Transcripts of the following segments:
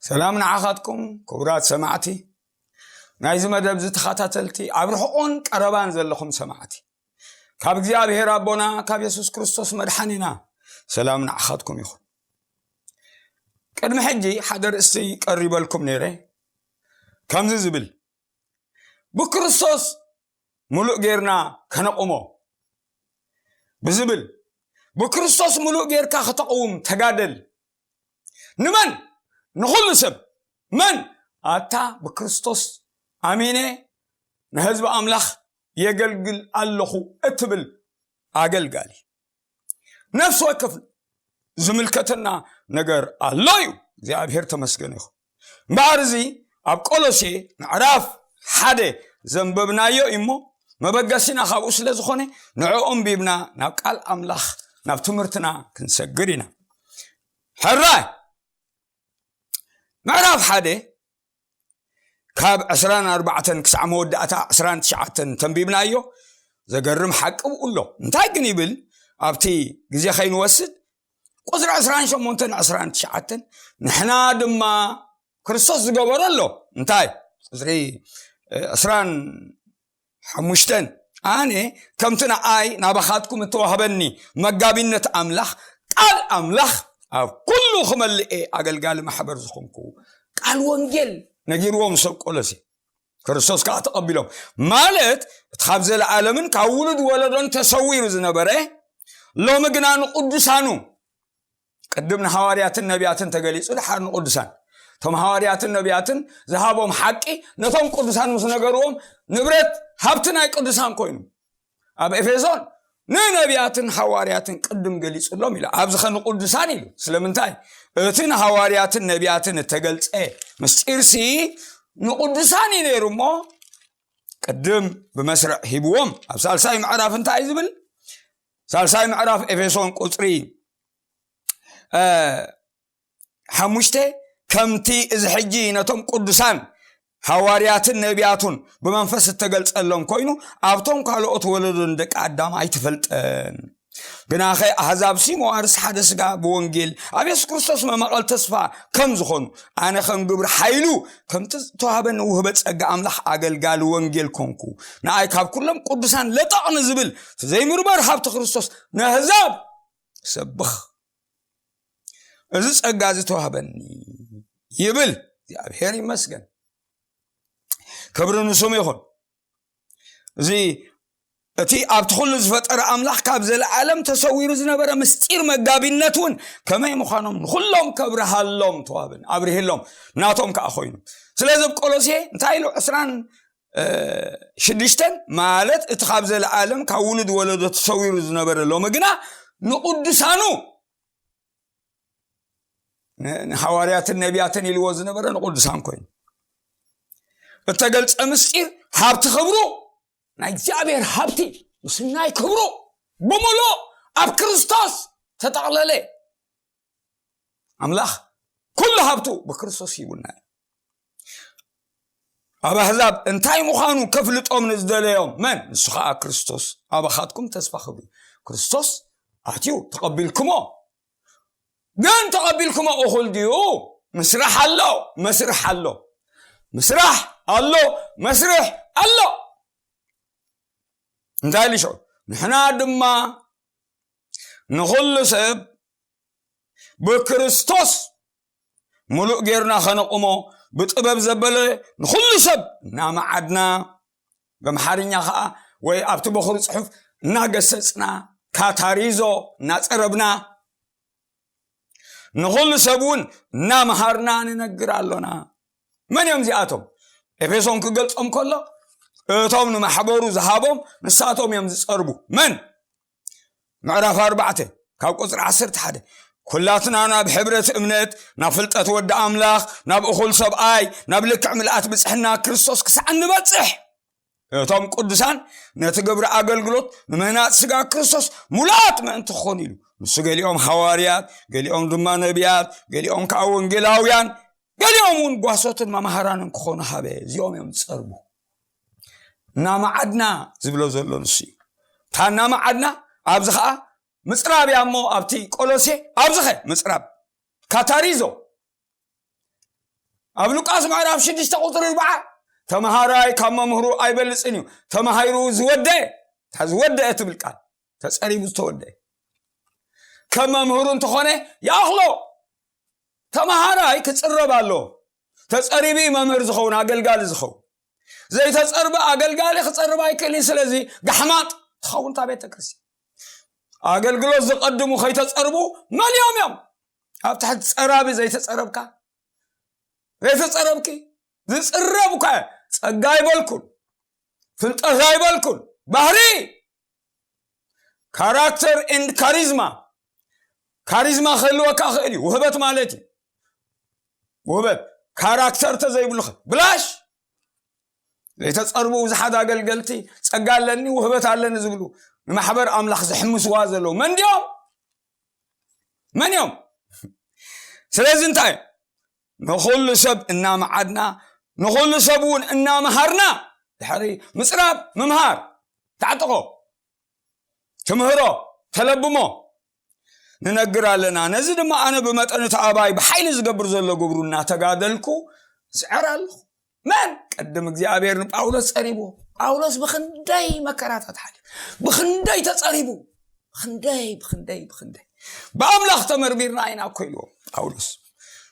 ሰላም ንዓኻትኩም ክቡራት ሰማዕቲ፣ ናይዚ መደብ እዚ ተኸታተልቲ፣ ኣብ ርሑቕን ቀረባን ዘለኹም ሰማዕቲ፣ ካብ እግዚኣብሔር ኣቦና ካብ የሱስ ክርስቶስ መድሓኒና ሰላም ንዓኻትኩም ይኹን። ቅድሚ ሕጂ ሓደ ርእስቲ ቀሪበልኩም ነይረ፣ ከምዚ ዝብል፣ ብክርስቶስ ምሉእ ጌርና ከነቑሞ ብዝብል፣ ብክርስቶስ ምሉእ ጌርካ ከተቕውም ተጋደል። ንመን? ንኹሉ ሰብ። መን? ኣታ ብክርስቶስ ኣሚነ ንህዝቢ ኣምላኽ የገልግል ኣለኹ እትብል ኣገልጋሊ። ነፍሲ ወከፍ ዝምልከተና ነገር ኣሎ እዩ። እግዚኣብሔር ተመስገን ይኹን። እምበኣር እዚ ኣብ ቆሎሴ ምዕራፍ ሓደ ዘንበብናዮ እዩ እሞ፣ መበገሲና ካብኡ ስለ ዝኾነ፣ ንዕኡ ኣንቢብና ናብ ቃል ኣምላኽ፣ ናብ ትምህርትና ክንሰግር ኢና። ሕራይ ምዕራፍ ሓደ ካብ ዕስራን ኣርባዕተን ክሳዕ መወዳእታ ዕስራን ትሽዓተን ተንቢብናዮ። ዘገርም ሓቂ ብኡ ኣሎ። እንታይ ግን ይብል? ኣብቲ ግዜ ከይንወስድ፣ ቁጽሪ ዕስራን ሸሞንተን ዕስራን ትሽዓተን፣ ንሕና ድማ ክርስቶስ ዝገበሮ ኣሎ። እንታይ? ቁጽሪ ዕስራን ሓሙሽተን፣ ኣነ ከምቲ ንኣይ ናባኻትኩም እተዋህበኒ መጋቢነት ኣምላኽ፣ ቃል ኣምላኽ ኣብ ኩሉ ክመልእ እየ ኣገልጋሊ ማሕበር ዝኾንኩ። ቃል ወንጌል ነጊርዎም ሰብ ቆሎሴ። ክርስቶስ ከኣ ተቐቢሎም። ማለት እቲ ካብ ዘለዓለምን ካብ ውሉድ ወለዶን ተሰዊሩ ዝነበረ፣ ሎሚ ግና ንቅዱሳኑ፣ ቅድም ንሃዋርያትን ነቢያትን ተገሊጹ፣ ድሓር ንቅዱሳን። እቶም ሃዋርያትን ነቢያትን ዝሃቦም ሓቂ ነቶም ቅዱሳን ምስ ነገርዎም፣ ንብረት ሃብቲ ናይ ቅዱሳን ኮይኑ። ኣብ ኤፌሶን ንነቢያትን ሃዋርያትን ቅድም ገሊጹሎም ኢሉ፣ ኣብዚ ኸ ንቅዱሳን ኢሉ። ስለምንታይ? እቲ ንሃዋርያትን ነቢያትን እተገልጸ ምስጢርሲ ንቅዱሳን እዩ ነይሩ እሞ፣ ቅድም ብመስርዕ ሂብዎም። ኣብ ሳልሳይ ምዕራፍ እንታይ እዩ ዝብል? ሳልሳይ ምዕራፍ ኤፌሶን ቁጽሪ፣ እ፣ ሓሙሽተ፣ ከምቲ እዚ ሕጂ ነቶም ቅዱሳን ሃዋርያትን ነቢያቱን ብመንፈስ እተገልጸሎም ኮይኑ፣ ኣብቶም ካልኦት ወለዶ ንደቂ ኣዳም ኣይተፈልጠን። ግናኸ ኣህዛብሲ መዋርስ ሓደ ስጋ ብወንጌል ኣብ የሱስ ክርስቶስ መማቐል ተስፋ ከም ዝኾኑ፣ ኣነ ከም ግብሪ ሓይሉ ከምቲ ዝተዋህበኒ ውህበት ጸጋ ኣምላኽ ኣገልጋሊ ወንጌል ኮንኩ። ንኣይ ካብ ኩሎም ቅዱሳን ለጠቕ ንዝብል እቲ ዘይምርመር ሃብቲ ክርስቶስ ነህዛብ ክሰብኽ እዚ ጸጋ እዚ ተዋህበኒ ይብል። እግዚኣብሔር ይመስገን። ክብሪ ንስሙ ይኹን። እዚ እቲ ኣብቲ ኩሉ ዝፈጠረ ኣምላኽ ካብ ዘለዓለም ተሰዊሩ ዝነበረ ምስጢር መጋቢነት እውን ከመይ ምዃኖም ንኹሎም ከብርሃሎም ተዋህበኒ፣ ኣብርሂሎም፣ ናቶም ከኣ ኮይኑ። ስለዚ ኣብ ቆሎሴ እንታይ ኢሉ? ዕስራን ሽዱሽተን፣ ማለት እቲ ካብ ዘለዓለም ካብ ውሉድ ወለዶ ተሰዊሩ ዝነበረ ሎሚ ግና ንቅዱሳኑ፣ ን-፣ ንሃዋርያትን ነቢያትን ኢልዎ ዝነበረ ንቅዱሳን ኮይኑ እተገልጸ ምስጢር፣ ሃብቲ ክብሩ፣ ናይ እግዚኣብሔር ሃብቲ፣ ምስናይ ክብሩ ብምሉእ ኣብ ክርስቶስ ተጠቕለለ። ኣምላኽ ኩሉ ሃብቱ ብክርስቶስ ሂቡና እዩ። ኣብ ኣህዛብ እንታይ ምዃኑ ከፍልጦም ንዝደለዮም መን? ንሱ ኸዓ ክርስቶስ። ኣባኻትኩም ተስፋ ክብሪ። ክርስቶስ ኣትዩ፣ ተቐቢልኩሞ። ግን ተቐቢልኩሞ እኹል ድዩ? ምስራሕ ኣሎ፣ መስርሕ ኣሎ። ምስራሕ ኣሎ፣ መስርሕ ኣሎ። እንታይ ኢሉ ሽዑ? ንሕና ድማ ንኹሉ ሰብ ብክርስቶስ ምሉእ ጌርና ኸነቑሞ፣ ብጥበብ ዘበለ ንኹሉ ሰብ እናመዓድና፣ በምሓርኛ ኸዓ ወይ ኣብቲ በኹሪ ጽሑፍ እናገሰጽና፣ ካታሪዞ እናጸረብና፣ ንኹሉ ሰብ እውን እናመሃርና ንነግር ኣሎና። መን እዮም እዚኣቶም? ኤፌሶን ክገልጾም ከሎ፣ እቶም ንማሕበሩ ዝሃቦም ንሳቶም እዮም ዝጸርቡ። መን? ምዕራፍ ኣርባዕተ ካብ ቁጽሪ ዓሰርተ ሓደ፣ "ኩላትና ናብ ሕብረት እምነት፣ ናብ ፍልጠት ወዲ ኣምላኽ፣ ናብ እኹል ሰብኣይ፣ ናብ ልክዕ ምልኣት ብጽሕና ክርስቶስ ክሳዕ እንበጽሕ፣ እቶም ቅዱሳን ነቲ ግብሪ ኣገልግሎት ንምህናጽ ስጋ ክርስቶስ ሙሉኣት ምእንቲ ክኾኑ ኢሉ። ንሱ ገሊኦም ሃዋርያት፣ ገሊኦም ድማ ነቢያት፣ ገሊኦም ከኣ ወንጌላውያን፣ ገሊኦም እውን ጓሶትን መምሃራንን ክኾኑ ሃበ." እዚኦም እዮም ዝጸርቡ። እናመዓድና ዝብሎ ዘሎ ንሱ እዩ። እታ እናመዓድና፣ ኣብዚ ኸኣ ምጽራብ እያ እሞ፣ ኣብቲ ቆሎሴ፣ ኣብዚ ኸ ምጽራብ፣ ካታሪዞ፣ ኣብ ሉቃስ ምዕራፍ ሽዱሽተ ቁፅሪ ኣርባዓ፣ ተምሃራይ ካብ መምህሩ ኣይበልፅን እዩ፣ ተማሂሩ ዝወደአ፣ እታ ዝወደአ ትብል ቃል፣ ተፀሪቡ ዝተወደአ፣ ከም መምህሩ እንተኾነ ይኣኽሎ። ተምሃራይ ክፅረብ ኣሎ። ተፀሪቡ እዩ መምህር ዝኸውን፣ ኣገልጋሊ ዝኸውን። ዘይተፀርበ ኣገልጋሊ ክፀርብ ኣይክእልን። ስለዚ ጋሕማጥ ትኸውን እታ ቤተ ክርስቲያን። ኣገልግሎት ዝቐድሙ ከይተፀርቡ መን እዮም እዮም? ኣብ ትሕቲ ፀራቢ ዘይተፀረብካ፣ ዘይተፀረብኪ፣ ዝፅረብ እኳ ጸጋ ኣይበልኩን፣ ፍልጠት ኣይበልኩን፣ ባህሪ፣ ካራክተር ኤንድ ካሪዝማ። ካሪዝማ ክህልወካ ክእል እዩ፣ ውህበት ማለት እዩ። ውህበት፣ ካራክተር ተዘይብሉኸ ብላሽ። ዘይተጸርቡ ብዙሓት ኣገልገልቲ፣ ጸጋ ኣለኒ፣ ውህበት ኣለኒ ዝብሉ፣ ንማሕበር ኣምላኽ ዝሕምስዋ ዘለዉ መን ድዮም? መን እዮም? ስለዚ እንታይ? ንኹሉ ሰብ እናመዓድና፣ ንኹሉ ሰብ እውን እናመሃርና፣ ድሕሪ ምጽራብ ምምሃር፣ ተዕጥቖ፣ ትምህሮ፣ ተለብሞ ንነግር ኣለና። ነዚ ድማ ኣነ ብመጠን እቲ ኣባይ ብሓይሊ ዝገብር ዘሎ ግብሩ እናተጋደልኩ ዝዕር ኣለኹ። መን? ቅድም እግዚኣብሔር ንጳውሎስ ጸሪብዎ። ጳውሎስ ብኽንደይ መከራታት ሓሊፉ፣ ብኽንደይ ተጸሪቡ፣ ብኽንደይ፣ ብኽንደይ፣ ብኽንደይ። ብኣምላኽ ተመርሚርና ኢና እኮ ኢልዎ ጳውሎስ።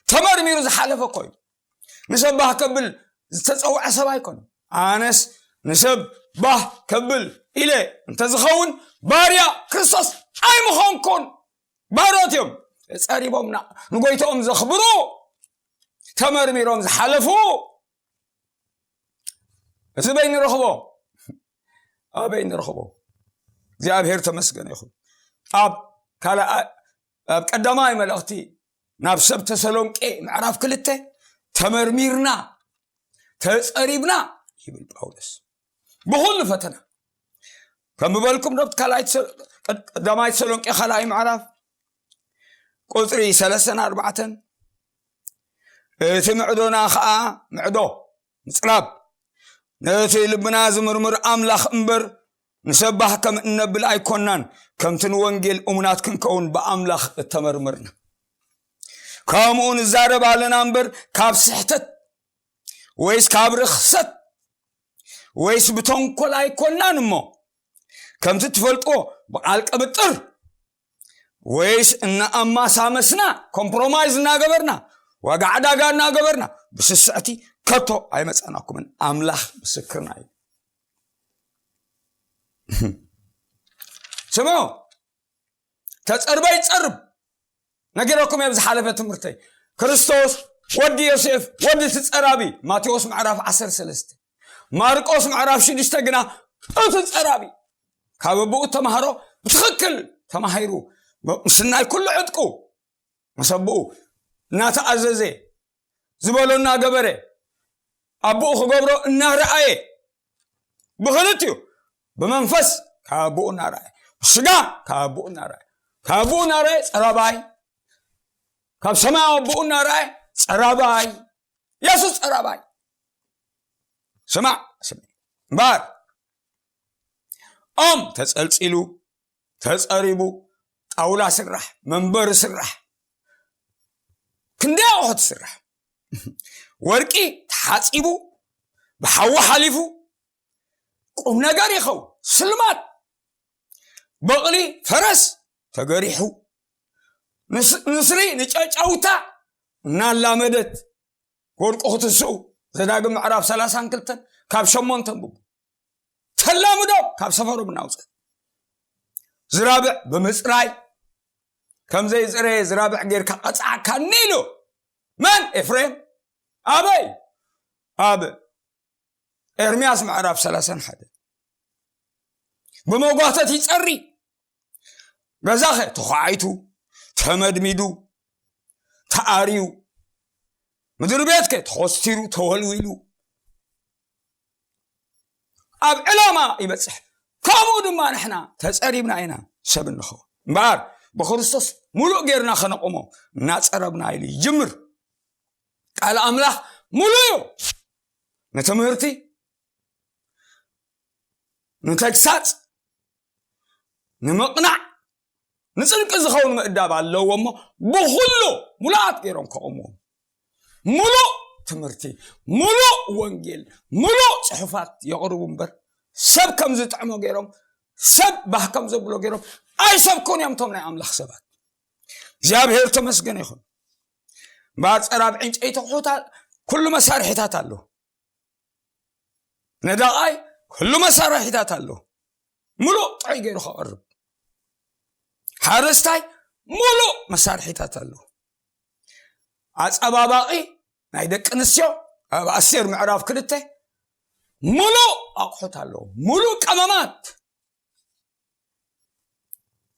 ተመርሚሩ ዝሓለፈ እኮ እዩ። ንሰብ ባህ ከብል ዝተጸውዐ ሰብ ኣይኮነን። ኣነስ ንሰብ ባህ ከብል ኢለ እንተዝኸውን ባርያ ክርስቶስ ኣይምኾንኩን። ባሮት እዮም። ጸሪቦም ና-፣ ንጎይትኦም ዘኽብሩ፣ ተመርሚሮም ዝሓለፉ። እዚ በይ ንረኽቦ፣ ኣበይ ንረኽቦ? እግዚኣብሔር ተመስገን ይኹን። ኣብ ካልኣ-፣ ኣብ ቀዳማይ መልእኽቲ ናብ ሰብ ተሰሎንቄ ምዕራፍ ክልተ፣ ተመርሚርና፣ ተጸሪብና ይብል ጳውሎስ። ብኹሉ ፈተና። ከም ዝበልኩም ዶ፣ ካልኣይ ተሰ-፣ ቀዳማይ ተሰሎንቄ ካልኣይ ምዕራፍ ቁጽሪ ሰለስተን ኣርባዕተን፣ እቲ ምዕዶና ኸኣ ምዕዶ ምጽራብ፣ ነቲ ልብና ዝምርምር ኣምላኽ እምበር፣ ንሰብ ባህ ከም እነብል ኣይኮናን፣ ከምቲ ንወንጌል እሙናት ክንከውን ብኣምላኽ እተመርመርና። ከምኡ ንዛረብ ኣለና እምበር፣ ካብ ስሕተት ወይስ ካብ ርኽሰት ወይስ ብተንኮል ኣይኮናን እሞ፣ ከምቲ ትፈልጥዎ ብቓል ቅብጥር ወይስ እናኣማሳመስና፣ ኮምፕሮማይዝ እናገበርና፣ ዋጋ ዕዳጋ እናገበርና፣ ብስስዕቲ ከቶ ኣይመጻናኩምን። ኣምላኽ ምስክርና እዩ። ስምዑ፣ ተጸርበ ይጸርብ። ነጊረኩም እየ ኣብ ዝሓለፈ ትምህርተይ። ክርስቶስ ወዲ ዮሴፍ፣ ወዲ እቲ ጸራቢ፣ ማቴዎስ ምዕራፍ ዓሰርተ ሰለስተ። ማርቆስ ምዕራፍ ሽዱሽተ ግና እቲ ጸራቢ ካብ ኣቦኡ ተማህሮ ብትኽክል ተማሂሩ፣ ምስናይ ኩሉ ዕጥቁ፣ ምስ ኣቦኡ እናተኣዘዘ፣ ዝበሎ እናገበረ፣ ኣቦኡ ክገብሮ እናረኣየ፣ ብኽልቲኡ፣ ብመንፈስ ካብ ኣቦኡ እናረኣየ፣ ብስጋ ካብ ኣቦኡ እናረኣየ፣ ካብ ኣቦኡ እናረኣየ ጸራባይ፣ ካብ ሰማያዊ ኣቦኡ እናረኣየ ጸራባይ፣ የሱስ ጸራባይ። ስማዕ፣ ስማዕ። እምበኣር፣ ኦም ተጸልጺሉ፣ ተጸሪቡ፣ ጣውላ ስራሕ፣ መንበሪ ስራሕ፣ ክንደይ ኣቑሑት ስራሕ፣ ወርቂ ተሓጺቡ፣ ብሓዊ ሓሊፉ፣ ቁም ነገር ይኸውን። ስልማት፣ በቕሊ፣ ፈረስ ተገሪሑ፣ ንስ-፣ ንስሪ ንጨጫውታ እናላመደት፣ ክወድቁ ክትስኡ፣ ዘዳግም ምዕራፍ ሰላሳን ክልተን ካብ ሸሞንተ ኣንብቡ። ተላምዶም ካብ ሰፈሮም እናውፅእ፣ ዝራብዕ ብምፅራይ፣ ከም ዘይፅረየ ዝራብዕ ጌርካ ቀፅዓካኒ ኢሉ። መን? ኤፍሬም። ኣበይ? ኣብ ኤርምያስ ምዕራፍ ሰላሳን ሓደ። ብመጓተት ይጸሪ። ገዛኸ ተዃዒቱ፣ ተመድሚዱ፣ ተኣርዩ፣ ምድሪ ቤትከ ተኾስቲሩ፣ ተወልዊሉ፣ ኣብ ዕላማ ይበጽሕ። ከምኡ ድማ ንሕና ተጸሪብና ኢና ሰብ እንኸውን። እምበኣር ብክርስቶስ ሙሉእ ጌርና ከነቑሞ እናጸረብና ኢሉ ይጅምር። ቃል ኣምላኽ ሙሉእ እዩ። ንትምህርቲ፣ ንተግሳጽ፣ ንምቕናዕ፣ ንጽድቂ ዝኸውን ምእዳብ ኣለዎ እሞ፣ ብኹሉ ሙሉኣት ገይሮም ከቑምዎም። ሙሉእ ትምህርቲ፣ ሙሉእ ወንጌል፣ ሙሉእ ጽሑፋት የቕርቡ እምበር፣ ሰብ ከም ዝጥዕሞ ገይሮም፣ ሰብ ባህ ከም ዘብሎ ገይሮም ኣይሰብኩን እዮም። እቶም ናይ ኣምላኽ ሰባት፣ እግዚኣብሔር ተመስገን ይኹን። እምበኣር ጸራብ ዕንጨይቲ ክሑታ፣ ኩሉ መሳርሒታት ኣሎ። ነዳቓይ ኩሉ መሳርሒታት ኣሎ። ሙሉእ ጥዑይ ገይሩ ከቕርብ፣ ሓረስታይ ሙሉእ መሳርሒታት ኣሎ። ኣጸባባቒ ናይ ደቂ ኣንስትዮ ኣብ ኣስቴር ምዕራፍ ክልተ ሙሉእ ኣቑሑት ኣሎ። ሙሉእ ቀመማት፣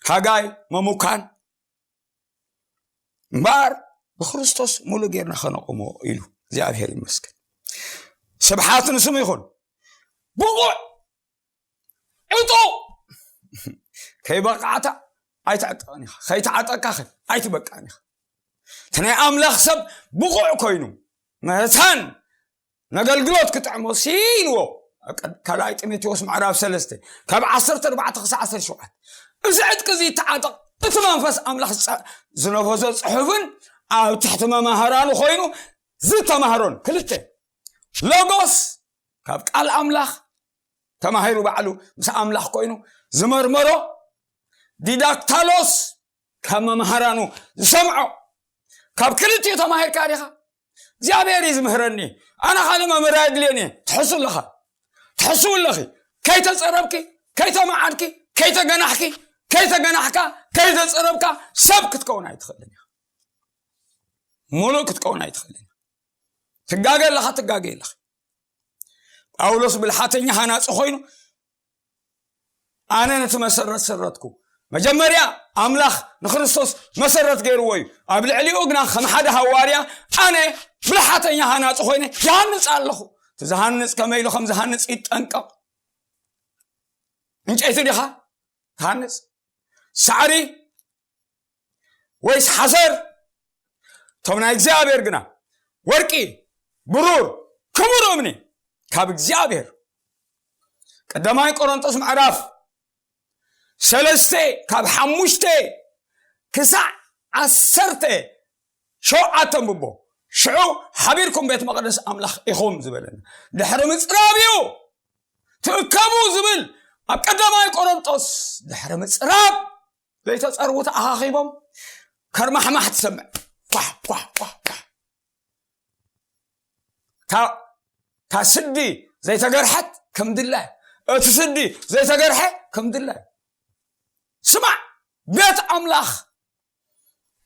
ሃጋይ፣ መሙካን። እምበኣር ብክርስቶስ ሙሉእ ጌርና ከነቑሞ ኢሉ። እግዚኣብሔር ይመስገን፣ ስብሓት ንስሙ ይኹን። ብቑዕ ዕጡቕ፣ ከይበቃዕታ ኣይትዕጠቕን ኢኻ፣ ከይተዓጠቕካ ከ ኣይትበቃዕን ኢኻ። እቲ ናይ ኣምላኽ ሰብ ብቑዕ ኮይኑ፣ መታን ነገልግሎት ክጥዕሞ ሲ ኢልዎ። ኣብ ቀድ-፣ ካልኣይ ጢሞቴዎስ ምዕራፍ ሰለስተ ካብ ዓሰርተ ኣርባዕተ ክሳዕ ዓሰርተ ሸውዓተ። እዚ ዕጥቂ እዚ ይተዓጠቕ፣ እቲ መንፈስ ኣምላኽ ዝጸ-፣ ዝነፈሶ ጽሑፍን ኣብ ትሕቲ መማህራኑ ኮይኑ ዝተማህሮን። ክልተ፣ ሎጎስ ካብ ቃል ኣምላኽ ተማሂሩ ባዕሉ ምስ ኣምላኽ ኮይኑ ዝመርመሮ፣ ዲዳክታሎስ ካብ መምሃራኑ ዝሰምዖ። ካብ ክልቲኡ ተማሂርካ ዲኻ? እግዚኣብሔር እዩ ዝምህረኒ፣ ኣነ ካልእ መምህር ኣየድልየኒ። ትሕሱ ኣለኻ፣ ትሕስው ኣለኺ። ከይተጸረብኪ፣ ከይተመዓድኪ፣ ከይተገናሕኪ፣ ከይተገናሕካ፣ ከይተጸረብካ ሰብ ክትከውን ኣይትኽእልን ኢኻ። ሙሉእ ክትከውን ኣይትኽእልን ኢኻ። ትጋገ ኣለኻ፣ ትጋገ ኣለኺ። ጳውሎስ ብልሓተኛ ሃናጺ ኮይኑ፣ ኣነ ነቲ መሰረት ሰረትኩ። መጀመርያ ኣምላኽ ንክርስቶስ መሰረት ገይርዎ እዩ። ኣብ ልዕሊኡ ግና ከም ሓደ ሃዋርያ ኣነ ብልሓተኛ ሃናጺ ኮይነ ይሃንጽ ኣለኹ። እቲ ዝሃንጽ ከመይ ኢሉ ከም ዝሃንጽ ይጠንቀቕ። ዕንጨይቲ ዲኻ ትሃንጽ? ሳዕሪ ወይስ ሓሰር? እቶም ናይ እግዚኣብሔር ግና ወርቂ፣ ብሩር፣ ክቡር እምኒ ካብ እግዚኣብሔር። ቀዳማይ ቆሮንጦስ ምዕራፍ ሰለስተ ካብ ሓሙሽተ ክሳዕ ዓሰርተ ሸውዓተ ኣንብቦ። ሽዑ ሓቢርኩም ቤት መቕደስ ኣምላኽ ኢኹም ዝበለና። ድሕሪ ምጽራብ እዩ ትእከቡ ዝብል ኣብ ቀዳማይ ቆሮንጦስ። ድሕሪ ምጽራብ ዘይተጸርቡ ተኣኻኺቦም ከርማሕማሕ ትሰምዕ። ኳሕ፣ ኳሕ፣ ኳሕ፣ ኳሕ። እታ፣ እታ ስዲ ዘይተገርሐት ከም ድላይ፣ እቲ ስዲ ዘይተገርሐ ከም ድላይ። ስማዕ፣ ቤት ኣምላኽ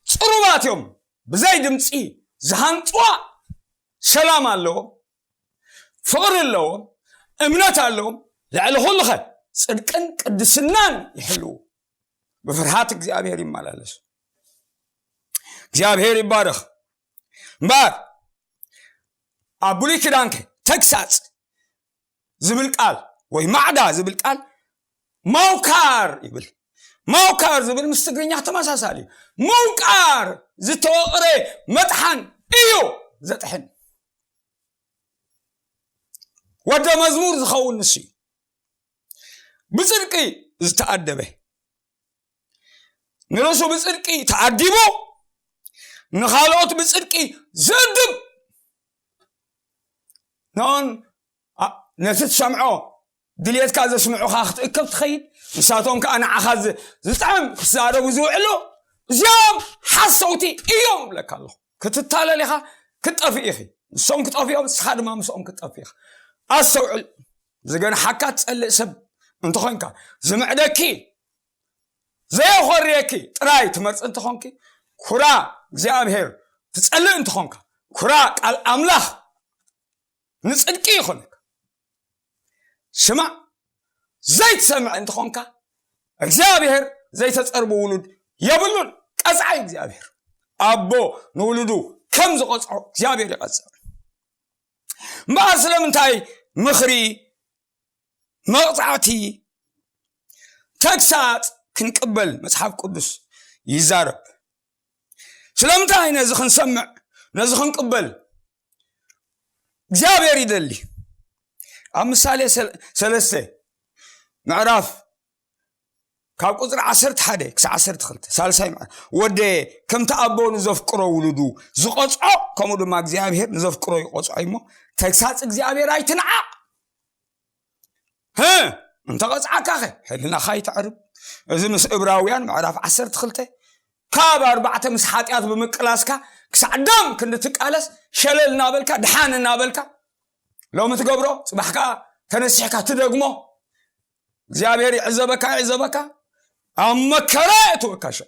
ጽሩባት እዮም፣ ብዘይ ድምጺ ዝሃንጽዋ ሰላም ኣለዎም፣ ፍቕሪ ኣለዎም፣ እምነት ኣለዎም፣ ልዕሊ ኩሉኸ ጽድቅን ቅድስናን ይሕልዉ፣ ብፍርሃት እግዚኣብሔር ይመላለሱ። እግዚኣብሔር ይባረኽ። እምበኣር ኣብ ብሉይ ኪዳንከ ተግሳጽ ዝብል ቃል ወይ ማዕዳ ዝብል ቃል ማውካር ይብል። ማውካር ዝብል ምስ ትግርኛ ተመሳሳሊ እዩ። ምውቃር ዝተወቕረ መጥሓን እዩ ዘጥሕን። ወደ መዝሙር ዝኸውን ንሱ እዩ። ብጽድቂ ዝተኣደበ፣ ንርእሱ ብጽድቂ ተኣዲቡ፣ ንኻልኦት ብጽድቂ ዝእድብ፣ ንኦን ኣ-፣ ነቲ ትሰምዖ ድልየትካ ዘስምዑኻ ክትእከብ ትኸይድ፣ ንሳቶም ከኣ ንዓኻ ዝ-፣ ዝጥዕም ክዛረቡ ዝውዕሉ፣ እዚኦም ሓሰውቲ እዮም እብለካ ኣለኹ። ክትታለል ኢኻ፣ ክትጠፍእ ኢኺ። ንሶም ክጠፍኡ እዮም፣ ንስኻ ድማ ምስኦም ክትጠፍእ ኢኻ። ኣስተውዕል። ዝገንሓካ ትጸልእ ሰብ እንተኾንካ፣ ዝምዕደኪ፣ ዘየኾርየኪ ጥራይ ትመርጽ እንተኾንኪ፣ ኩራ እግዚኣብሔር ትጸልእ እንተኾንካ፣ ኩራ ቃል ኣምላኽ ንጽድቂ ይኾነካ። ስማዕ፣ ዘይትሰምዕ እንተኾንካ፣ እግዚኣብሔር ዘይተጸርቡ ውሉድ የብሉን። ቀጽዓይ እግዚኣብሔር፣ ኣቦ ንውሉዱ ከም ዝቐጽዖ እግዚኣብሔር ይቐጽዕ። እምበኣር ስለምንታይ ምኽሪ፣ መቕጻዕቲ፣ ተግሳጽ ክንቅበል መጽሓፍ ቅዱስ ይዛረብ? ስለምንታይ ነዚ ክንሰምዕ፣ ነዚ ክንቅበል እግዚኣብሔር ይደሊ? ኣብ ምሳሌ ሰለ-፣ ሰለስተ ምዕራፍ ካብ ቁፅሪ ዓሰርተ ሓደ ክሳብ ዓሰርተ ክልተ፣ ሳልሳይ ምዕራፍ። "ወደ ከምቲ ኣቦ ንዘፍቅሮ ውሉዱ ዝቐፅዖ፣ ከምኡ ድማ እግዚኣብሔር ንዘፍቅሮ ይቐፅዖ እሞ፣ ተግሳጽ እግዚኣብሔር ኣይትንዓቕ። ህ፣ እንተቐጽዓካኸ ሕልናኻ ኣይተዕርብ?" እዚ ምስ እብራውያን ምዕራፍ ዓሰርተ ክልተ፣ ካብ ኣርባዕተ ምስ ሓጢኣት ብምቅላስካ ክሳዕ ደም ክንዲ ትቃለስ፣ ሸለል እናበልካ፣ ድሓን እናበልካ፣ ሎሚ ትገብሮ፣ ጽባሕ ከኣ ተነሲሕካ ትደግሞ። እግዚኣብሔር ይዕዘበካ፣ ይዕዘበካ። ኣብ መከራ የእትወካ። ሸ-፣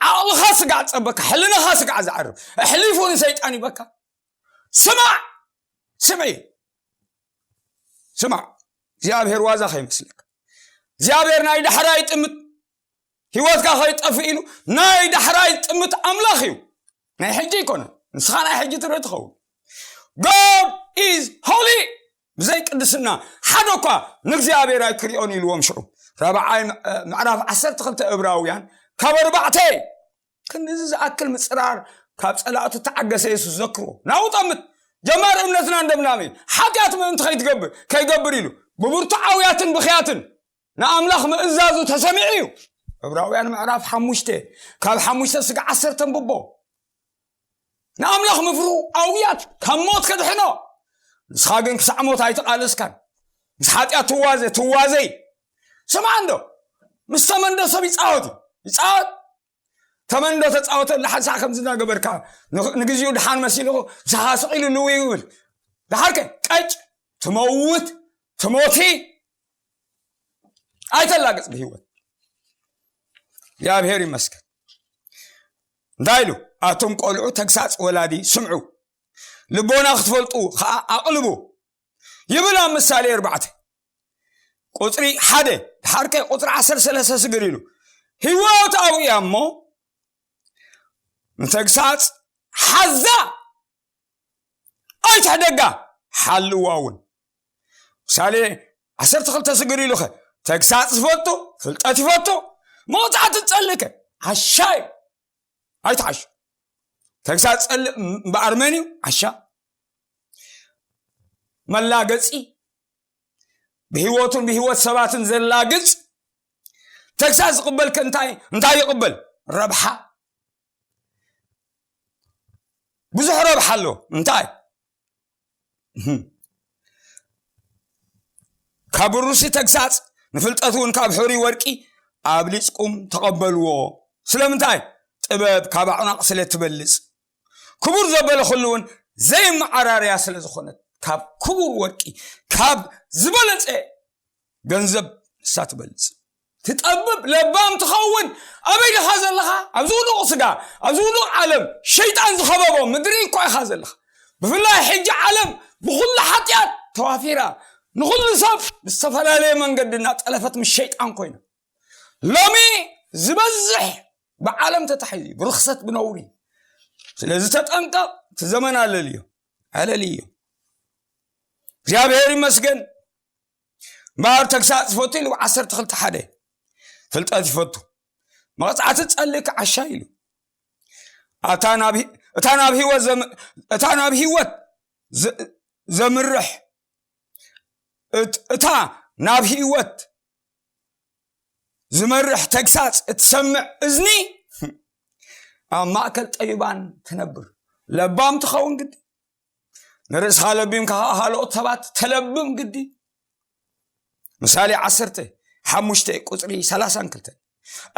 ዓቕልኻ ስጋዕ ጸበካ፣ ሕልናኻ ስጋዕ ዝዓርብ፣ ኣሕሊፉ ንሰይጣን ይበካ። ስማዕ፣ ስምዒ፣ ስማዕ። እግዚኣብሔር ዋዛ ከይመስለካ። እግዚኣብሔር ናይ ዳሕራይ ጥምት፣ ህይወትካ ከይጠፍእ ኢሉ ናይ ዳሕራይ ጥምት ኣምላኽ እዩ። ናይ ሕጂ ኣይኮነን። ንስኻ ናይ ሕጂ ትርኢ ትኸውን። "God is holy." ብዘይ ቅድስና ሓደ እኳ ንእግዚኣብሔር ኣይክሪኦን ኢልዎም ሽዑ። ራብዓይ ም-፣ ምዕራፍ ዓሰርተ ክልተ እብራውያን ካብ ኣርባዕተ። ክንድዚ ዝኣክል ምጽራር ካብ ጸላእቱ ተዓገሰ የሱስ ዘክርዎ። ናብኡ ጠምት። ጀማሪ እምነትና እንደምናመ እዩ። ሓጢኣት ምእንቲ ከይትገብር፣ ከይገብር ኢሉ ብብርቱ ዓውያትን ብኽያትን ንኣምላኽ ምእዛዙ ተሰሚዑ እዩ። ዕብራውያን ምዕራፍ ሓሙሽተ፣ ካብ ሓሙሽተ ስጋዕ ዓሰርተ ኣንብቦ። ንኣምላኽ ምፍርሁ ኣውያት ካብ ሞት ከድሕኖ። ንስኻ ግን ክሳዕ ሞት ኣይተቓለስካን። ምስ ሓጢኣት ትዋዘ፣ ትዋዘይ። ስማዕ እንዶ፣ ምስ ተመንዶ ሰብ ይጻወት እዩ። ይጻወት። ተመንዶ ተጻወተሉ ሓንሳእ ከምዚ እናገበርካ፣ ን-፣ ንግዚኡ ድሓን መሲሉ፣ ምሳኻ ስቕ ኢሉ ልው ይብል። ደሓርከ፣ ቀጭ፣ ትመውት፣ ትሞቲ። ኣይተላግጽ ብህይወት። እግዚኣብሔር ይመስገን። እንታይ ኢሉ? "ኣቱም ቆልዑ ተግሳጽ ወላዲ ስምዑ፣ ልቦና ክትፈልጡ ኸኣ ኣቕልቡ" ይብል ኣብ ምሳሌ ኣርባዕተ ቁጽሪ ሓደ። ድሓርከ ቁጽሪ ዓሰርተ ሰለስተ ስግር ኢሉ፣ "ህይወት ኣብኡ እያ እሞ ንተግሳጽ ሓዛ ኣይትሕደጋ፣ ሓልዋ እውን።" ምሳሌ ዓሰርተ ክልተ ስግር ኢሉኸ፣ "ተግሳጽ ዝፈቱ ፍልጠት ይፈቱ፣ መቕጻዕቲ ዝጸልእከ ዓሻ እዩ፣ ኣይትዓሹ።" ተግሳጽ ጸልእ እምበኣር መን እዩ? ዓሻ። መላገጺ፣ ብህይወቱን ብህይወት ሰባትን ዘላግጽ። ተግሳጽ ዝቕበልከ እንታይ፣ እንታይ ይቕበል? ረብሓ። ብዙሕ ረብሓ ኣሎ። እንታይ? ካብ ብሩሲ ተግሳጽ፣ ንፍልጠት እውን ካብ ሕሩይ ወርቂ ኣብሊጽኩም ተቐበልዎ። ስለምንታይ? ጥበብ ካብ ኣዕናቕ ስለ ትበልጽ፣ ክቡር ዘበለ ኩሉ እውን ዘይመዓራርያ ስለ ዝኾነት፣ ካብ ክቡር ወርቂ፣ ካብ ዝበለጸ ገንዘብ ንሳ ትበልጽ። ትጠብብ፣ ለባም ትኸውን። ኣበይ ዲኻ ዘለኻ? ኣብዚ ውዱቕ ስጋ፣ ኣብዚ ውዱቕ ዓለም፣ ሸይጣን ዝኸበቦ ምድሪ እኮ ኢኻ ዘለኻ። ብፍላይ ሕጂ ዓለም ብኹሉ ሓጢኣት ተዋፊራ፣ ንኹሉ ሰብ ብዝተፈላለየ መንገዲ እናጠለፈት ምስ ሸይጣን ኮይና። ሎሚ ዝበዝሕ ብዓለም ተታሒዙ፣ ብርኽሰት፣ ብነውሪ። ስለዚ ተጠንቀቕ፣ እቲ ዘመን ኣለልዮ፣ ኣለልዮ። እግዚኣብሔር ይመስገን። እምበኣር ተግሳጽ ይፈቱ ኢሉ ዓሰርተ ክልተ ሓደ፣ ፍልጠት ይፈቱ። መቕጻዕቲ ጸልእ ከዓሻ ኢሉ። ኣታ ናብ ሂ-፣ እታ ናብ ህይወት ዘም-፣ እታ ናብ ህይወት ዘ-፣ ዘምርሕ፣ እት-፣ እታ ናብ ህይወት ዝመርሕ ተግሳጽ እትሰምዕ እዝኒ ኣብ ማእከል ጠቢባን ትነብር። ለባም ትኸውን ግዲ። ንርእስኻ ለቢምካ ከኣ ካልኦት ሰባት ተለብም ግዲ። ምሳሌ ዓሰርተ ሓሙሽተ ቁጽሪ ሰላሳን ክልተን።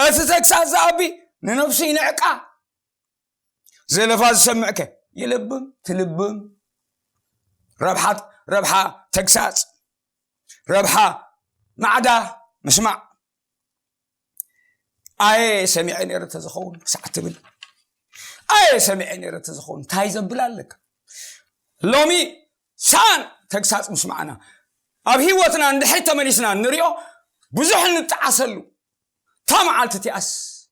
እቲ ተግሳጽ ዝኣቢ ንነፍሱ ይንዕቃ። ዘለፋ ዝሰምዕከ ይልብም፣ ትልብም። ረብሓ፣ ረብሓ ተግሳጽ፣ ረብሓ ማዕዳ ምስማዕ። ኣየ ሰሚዐ ነይረ ተዝኸውን ክሳዕ ትብል፣ ኣየ ሰሚዐ ነይረ ተዝኸውን እንታይ ዘብል ኣለካ? ሎሚ ሳን ተግሳጽ ምስማዕና ኣብ ህይወትና እንድሕሪት ተመሊስና እንሪኦ ብዙሕ እንጠዓሰሉ። እታ መዓልቲ እቲኣስ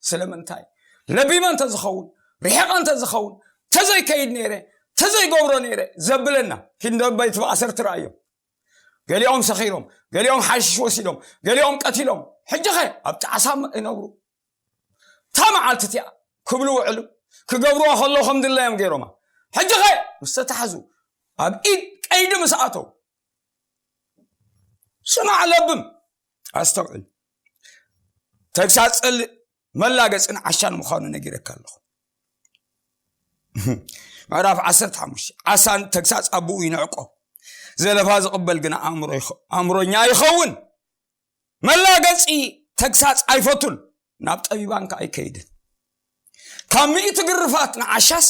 ስለምንታይ ለቢመ እንተዝኸውን፣ ርሒቐ እንተዝኸውን፣ ተዘይከይድ ነይረ፣ ተዘይገብሮ ነይረ ዘብለና። ኪንደበይቲ ብኣሰር ትረኣዮም። ገሊኦም ሰኺሮም፣ ገሊኦም ሓሽሽ ወሲዶም፣ ገሊኦም ቀቲሎም። ሕጂ ኸ ኣብ ጣዕሳ ይነብሩ። እታ መዓልቲ እቲኣ ክብሉ ውዕሉ፣ ክገብርዋ ከለዉ ከም ድላዮም ገይሮማ። ሕጂ ኸ ምስ ተታሕዙ፣ ኣብ ኢድ ቀይዲ ምስ ኣተው፣ ስማዕ ለብም፣ ኣስተውዕል። ተግሳጽ ጸልእ መላገጽን ዓሻን ምዃኑ ነጊረካ ኣለኹ። ምዕራፍ ዓሰርተ ሓሙሽተ፣ ዓሳን ተግሳጽ ኣቦኡ ይንዕቆ፣ ዘለፋ ዝቕበል ግና ኣእምሮ ይኸ- ኣእምሮኛ ይኸውን። መላገጺ ተግሳጽ ኣይፈቱን፣ ናብ ጠቢባን ከኣ ኣይከይድን። ካብ ሚእቲ ግርፋት ንዓሻስ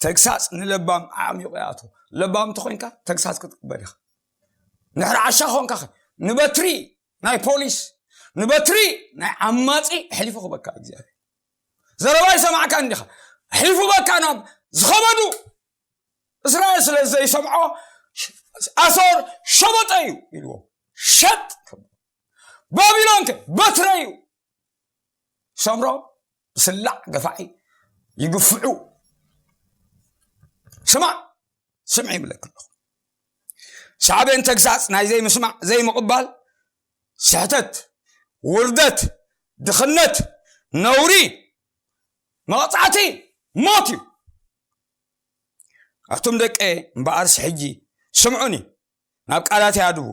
ተግሳጽ ንለባም ኣዕሚቑ ይኣትዎ። ለባም እንተኾይንካ ተግሳጽ ክትቅበል ኢኻ። ንድሕሪ ዓሻ ኾንካ ኸ ንበትሪ ናይ ፖሊስ፣ ንበትሪ ናይ ዓማጺ ኣሕሊፉ ክበካ እግዚኣብሔር። ዘረባ ይሰማዕካ እንዲኻ፣ ኣሕሊፉ በካ ናብ ዝኸበዱ። እስራኤል ስለ ዘይሰምዖ ኣሶር ሸበጠ እዩ ኢልዎ። ሸጥ። ባቢሎን ከ በትረ እዩ። ሰምሮ ብስላዕ ገፋዒ ይግፍዑ። ስማዕ፣ ስምዒ ይብለክ ኣለኹ። ሳዕቤን ተግሳጽ ናይ ዘይምስማዕ፣ ዘይምቕባል፣ ስሕተት፣ ውርደት፣ ድኽነት፣ ነውሪ፣ መቕጻዕቲ፣ ሞት እዩ። ኣቱም ደቀ እምበኣርስ ሕጂ ስምዑኒ፣ ናብ ቃላት ያድቡ።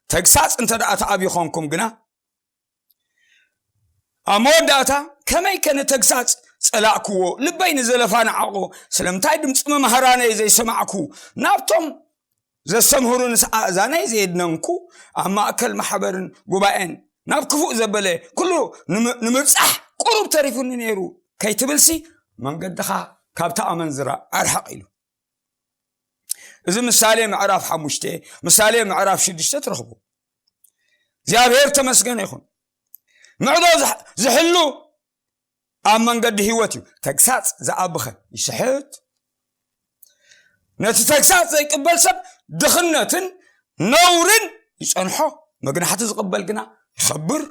ተግሳጽ እንተ ደኣ ተኣብዩ ኾንኩም ግና፣ ኣብ መወዳእታ ከመይከ ንተግሳጽ ጸላእክዎ፣ ልበይ ንዘለፋ ንዓቑ፣ ስለምንታይ ድምጺ መማህራነይ ዘይሰማዕኩ፣ ናብቶም ዘስተምህሩ ንስኣ እዛነይ ዘየድነንኩ፣ ኣብ ማእከል ማሕበርን ጉባኤን ናብ ክፉእ ዘበለ ኩሉ ንም- ንምብጻሕ ቁሩብ ተሪፉኒ ነይሩ ከይትብልሲ፣ መንገድኻ ካብታ ኣመንዝራ ኣርሕቕ ኢሉ። እዚ ምሳሌ ምዕራፍ ሓሙሽተ፣ ምሳሌ ምዕራፍ ሽዱሽተ ትረኽቡ። እግዚኣብሔር ተመስገን ይኹን። ምዕዶ ዝሕ- ዝሕሉ ኣብ መንገዲ ህይወት እዩ። ተግሳጽ ዝኣብኸ ይስሕት። ነቲ ተግሳጽ ዘይቅበል ሰብ ድኽነትን ነውርን ይጸንሖ። መግናሕቲ ዝቕበል ግና ይኸብር።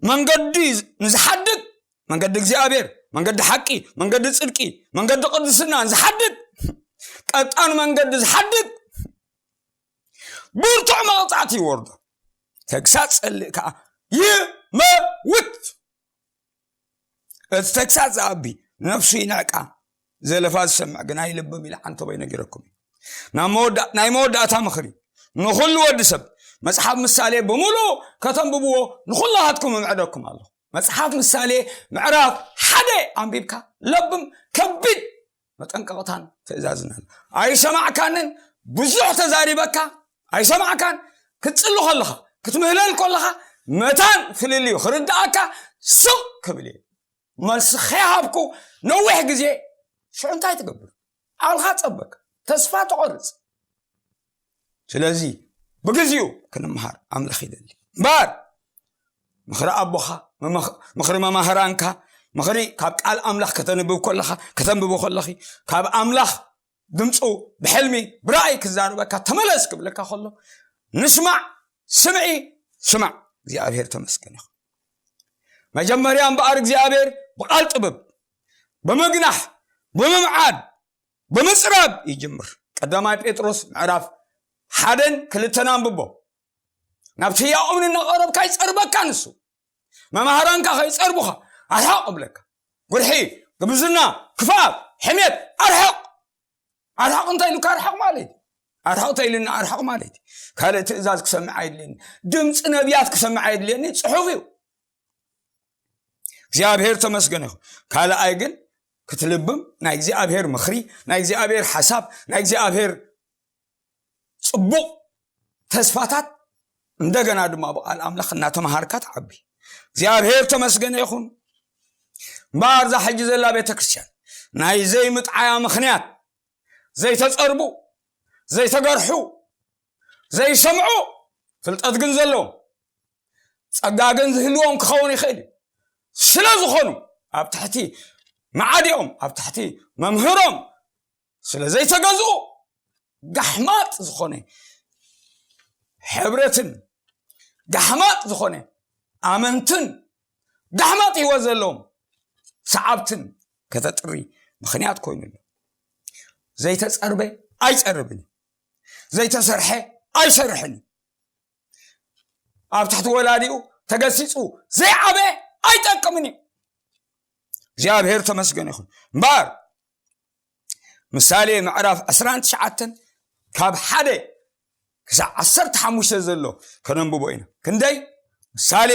መንገዲ ንዝሓድግ፣ መንገዲ እግዚኣብሔር፣ መንገዲ ሓቂ፣ መንገዲ ጽድቂ፣ መንገዲ ቅድስና ንዝሓድግ፣ ቀጣን መንገዲ ዝሓድግ ብርቱዕ መቕጻዕቲ ይወርዶ። ተግሳጽ ጸልእ ከኣ ይመውት። እቲ ተግሳጽ ዝኣቢ ነፍሱ ይንዕቃ፣ ዘለፋ ዝሰምዕ ግና ይልብም ኢለ ዓንተቦይ ነጊረኩም እዩ። ናብ መወዳ- ናይ መወዳእታ ምኽሪ ንኹሉ ወዲ ሰብ፣ መጽሓፍ ምሳሌ ብምሉኡ ከተንብብዎ ንኹላሃትኩም እምዕደኩም ኣለኹ። መጽሓፍ ምሳሌ ምዕራፍ ሓደ ኣንቢብካ ለብም፣ ከቢድ መጠንቀቕታን ትእዛዝን ኣሎ። ኣይሰማዕካንን፣ ብዙሕ ተዛሪበካ ኣይሰማዕካን። ክትጽሊ ከለኻ፣ ክትምህለል ከለኻ፣ መታን ፍልልዩ ክርድኣካ ስቕ ክብል እየ። መልሲ ከይሃብኩ ነዊሕ ግዜ፣ ሽዑ እንታይ ትገብር? ዓቕልኻ ትጸበካ፣ ተስፋ ትቖርጽ። ስለዚ ብግዜኡ ክንምሃር ኣምላኽ ይደሊ እምበር፣ ምኽሪ ኣቦኻ፣ ምምኽ- ምኽሪ መማህራንካ፣ ምኽሪ ካብ ቃል ኣምላኽ ከተንብብ ከለኻ፣ ከተንብቦ ከለኺ፣ ካብ ኣምላኽ ድምፁ ብሕልሚ ብራእይ ክዛረበካ፣ ተመለስ ክብለካ ከሎ፣ ንስማዕ። ስምዒ፣ ስማዕ። እግዚኣብሔር ተመስገን ይኹን። መጀመርያ እምበኣር እግዚኣብሔር ብቃል ጥበብ፣ ብምግናሕ፣ ብምምዓድ፣ ብምጽራብ ይጅምር። ቀዳማይ ጴጥሮስ ምዕራፍ ሓደን ክልተን ኣንብቦ። ናብቲ ህያው እምኒ እናቐረብካ ይጸርበካ ንሱ። መማህራንካ ከይጸርቡኻ ኣርሕቕ እብለካ። ጉርሒ፣ ግብዝና፣ ክፍኣት፣ ሕሜት ኣርሕቕ። ኣርሕቕ እንታይ ኢሉካ ኣርሕቕ ማለት እዩ? ኣርሕቕ ተይሉና ኣርሕቕ ማለት እዩ። ካልእ ትእዛዝ ክሰምዕ ኣይድልየኒ። ድምፂ ነቢያት ክሰምዕ ኣይድልየኒ። ጽሑፍ እዩ። እግዚኣብሔር ተመስገን ይኹን። ካልኣይ ግን ክትልብም ናይ እግዚኣብሔር ምኽሪ፣ ናይ እግዚኣብሔር ሓሳብ፣ ናይ እግዚኣብሔር ጽቡቕ ተስፋታት እንደገና ድማ ብቃል ኣምላኽ እናተምሃርካ ትዓቢ። እግዚኣብሔር ተመስገን ይኹን። እምበኣር እዛ ሕጂ ዘላ ቤተ ክርስቲያን ናይ ዘይምጥዓያ ምኽንያት ዘይተጸርቡ፣ ዘይተገርሑ፣ ዘይሰምዑ፣ ፍልጠት ግን ዘለዎም፣ ጸጋ ግን ዝህልዎም ክኸውን ይኽእል እዩ። ስለ ዝኾኑ ኣብ ትሕቲ መዓዲኦም፣ ኣብ ትሕቲ መምህሮም ስለ ዘይተገዝኡ፣ ጋሕማጥ ዝኾነ ሕብረትን ጋሕማጥ ዝኾነ ኣመንትን ጋሕማጥ ህይወት ዘለዎም ሰዓብትን ከተጥሪ ምኽንያት ኮይኑ ኣሎ። ዘይተጸርበ ኣይጸርብን እዩ። ዘይተሰርሐ ኣይሰርሕን እዩ። ኣብ ትሕቲ ወላዲኡ ተገሲጹ ዘይዓበ ኣይጠቅምን እዩ። እግዚኣብሔር ተመስገን ይኹን። እምበኣር ምሳሌ ምዕራፍ ዕስራን ትሽዓተን ካብ ሓደ ክሳብ ዓሰርተ ሓሙሽተ ዘሎ ከነንብቦ ኢና። ክንደይ? ምሳሌ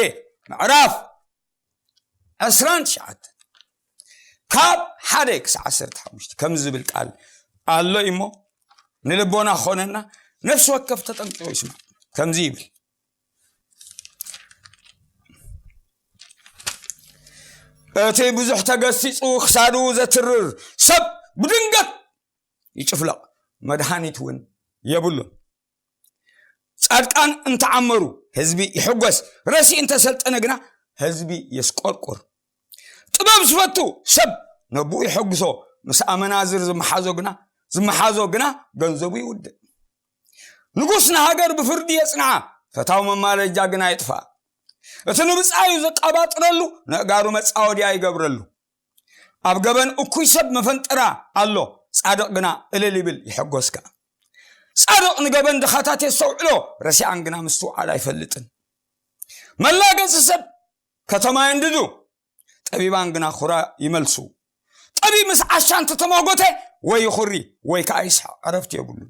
ምዕራፍ ዕስራን ትሽዓተ ካብ ሓደ ክሳዕ ዓሰርተ ሓሙሽተ ከምዚ ዝብል ቃል ኣሎ እሞ፣ ንልቦና ክኾነና ነፍሲ ወከፍ ተጠንቂቑ ይስማዕ። ከምዚ ይብል፣ እቲ ብዙሕ ተገሲጹ ክሳዱ ዘትርር ሰብ ብድንገት ይጭፍለቕ፣ መድሃኒት እውን የብሉን። ጻድቃን እንተዓመሩ ህዝቢ ይሕጎስ፣ ረሲእ እንተሰልጠነ ግና ህዝቢ የስቆርቁር። ጥበብ ዝፈቱ ሰብ ነብኡ ይሐጉሶ፣ ምስ ኣመናዝር ዝመሓዞ ግና ዝመሓዞ ግና ገንዘቡ ይውድእ። ንጉስ ንሃገር ብፍርዲ የጽንዓ፣ ፈታው መማለጃ ግና የጥፍኣ። እቲ ንብጻዩ ዘቃባጥረሉ፣ ነእጋሩ መጻወድያ ይገብረሉ። ኣብ ገበን እኩይ ሰብ መፈንጠራ ኣሎ፣ ጻድቕ ግና እልል ይብል ይሕጎስ ከኣ። ጻድቕ ንገበን ድኻታት የስተውዕሎ፣ ረሲኣን ግና ምስትውዓል ኣይፈልጥን። መላገጺ ሰብ ከተማ የንድዱ፣ ጠቢባን ግና ኹራ ይመልሱ። ጠቢብ ምስ ዓሻ እንተተማጎተ ወይ ይኹሪ ወይ ከኣ ይስሕቕ፣ ዕረፍቲ የብሉን።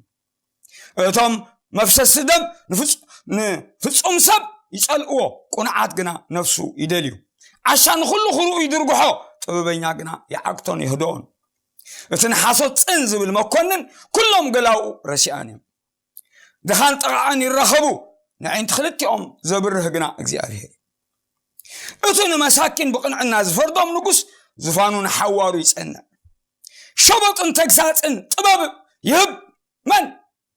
እቶም መፍሰስቲ ደም ንፍጹ- ንፍጹም ሰብ ይጸልእዎ፣ ቁኑዓት ግና ነፍሱ ይደልዩ። ዓሻ ንኹሉ ክርኡ ይድርግሖ፣ ጥበበኛ ግና ይዓግቶን የህድኦን። እቲ ንሓሶት ጽን ዝብል መኮንን ኩሎም ገላውኡ ረሲኣን እዮም። ድኻን ጠቓዕን ይራኸቡ፣ ንዕንቲ ክልቲኦም ዘብርህ ግና እግዚኣብሔር እዩ። እቲ ንመሳኪን ብቕንዕና ዝፈርዶም ንጉስ ዙፋኑ ንሓዋሩ ይጸንዕ። ሸበጥን ተግሳጽን ጥበብ ይህብ። መን?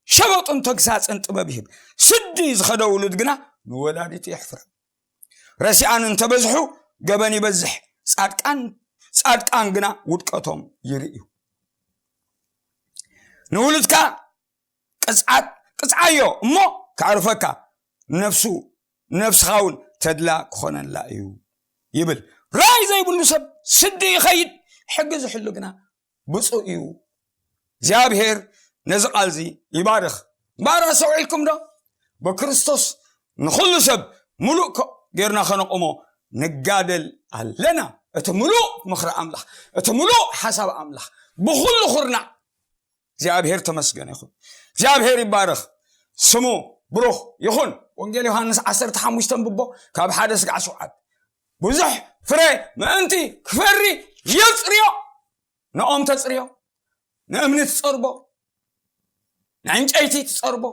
ሸበጥን ተግሳጽን ጥበብ ይህብ። ስዲ ዝኸደ ውሉድ ግና ንወላዲቱ የሕፍራ። ረሲኣን እንተበዝሑ ገበን ይበዝሕ፣ ጻድቃን ጻድቃን ግና ውድቀቶም ይርእዩ። ንውሉድካ ቅጽዓት ቅጽዓዮ እሞ ከዕርፈካ፣ ነፍሱ ነፍስኻ እውን ተድላ ክኾነላ እዩ ይብል። ራእይ ዘይብሉ ሰብ ስዲ ይኸይድ፣ ሕጊ ዝሕሉ ግና ብፁዕ እዩ። እግዚኣብሔር ነዚ ቃል እዚ ይባርኽ። እምበኣር ኣስተውዒልኩም ዶ? ብክርስቶስ ንኹሉ ሰብ ምሉእ ከ- ጌርና ከነቆሞ ንጋደል ኣለና። እቲ ምሉእ ምኽሪ ኣምላኽ፣ እቲ ምሉእ ሓሳብ ኣምላኽ ብኹሉ ኩርናዕ እግዚኣብሔር ተመስገን ይኹን። እግዚኣብሔር ይባረኽ። ስሙ ብሩኽ ይኹን። ወንጌል ዮሃንስ ዓሰርተ ሓሙሽተ ብቦ ካብ ሓደ ስጋዕ ሸውዓተ፣ ብዙሕ ፍረ ምእንቲ ክፈሪ የጽርዮ። ንኦም ተጽርዮ፣ ንእምኒ ትጸርቦ፣ ንዕንጨይቲ ትጸርቦ፣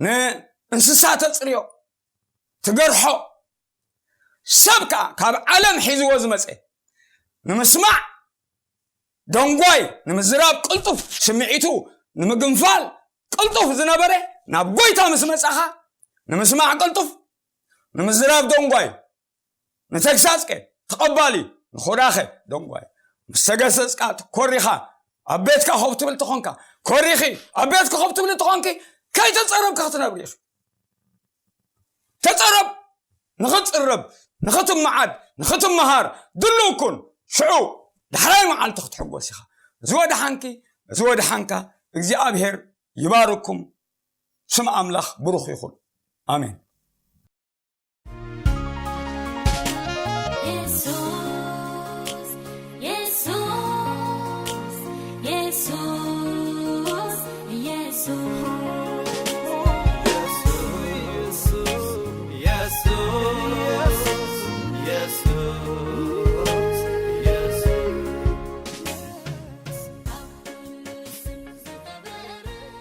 ንእንስሳ ተጽርዮ፣ ትገርሖ። ሰብ ከኣ ካብ ዓለም ሒዝዎ ዝመጸ ንምስማዕ ደንጓይ፣ ንምዝራብ ቅልጡፍ፣ ስምዒቱ ንምግንፋል ቅልጡፍ ዝነበረ ናብ ጎይታ ምስ መጻኻ ንምስማዕ ቅልጡፍ፣ ንምዝራብ ደንጓይ፣ ንተግሳጽከ ተቐባሊ፣ ንኹራኸ ደንጓይ። ምስ ተገሰጽካ ኮሪኻ ኣብ ቤትካ ኮፍ ትብል ተኾንካ፣ ኮሪኺ ኣብ ቤትካ ኮፍ ትብል ተኾንኪ፣ ከይተጸረብካ ክትነብሪ ኢኺ። ተጸረብ፣ ንኽትጽረብ፣ ንኽትመዓድ፣ ንኽትመሃር ድሉው ኩን። ሽዑ ዳሕራይ መዓልቲ ክትሕጎስ ኢኻ። እዚ ወድሓንኪ፣ እዚ ወድሓንካ። እግዚኣብሔር ይባርኩም። ስም ኣምላኽ ብሩኽ ይኹን። ኣሜን።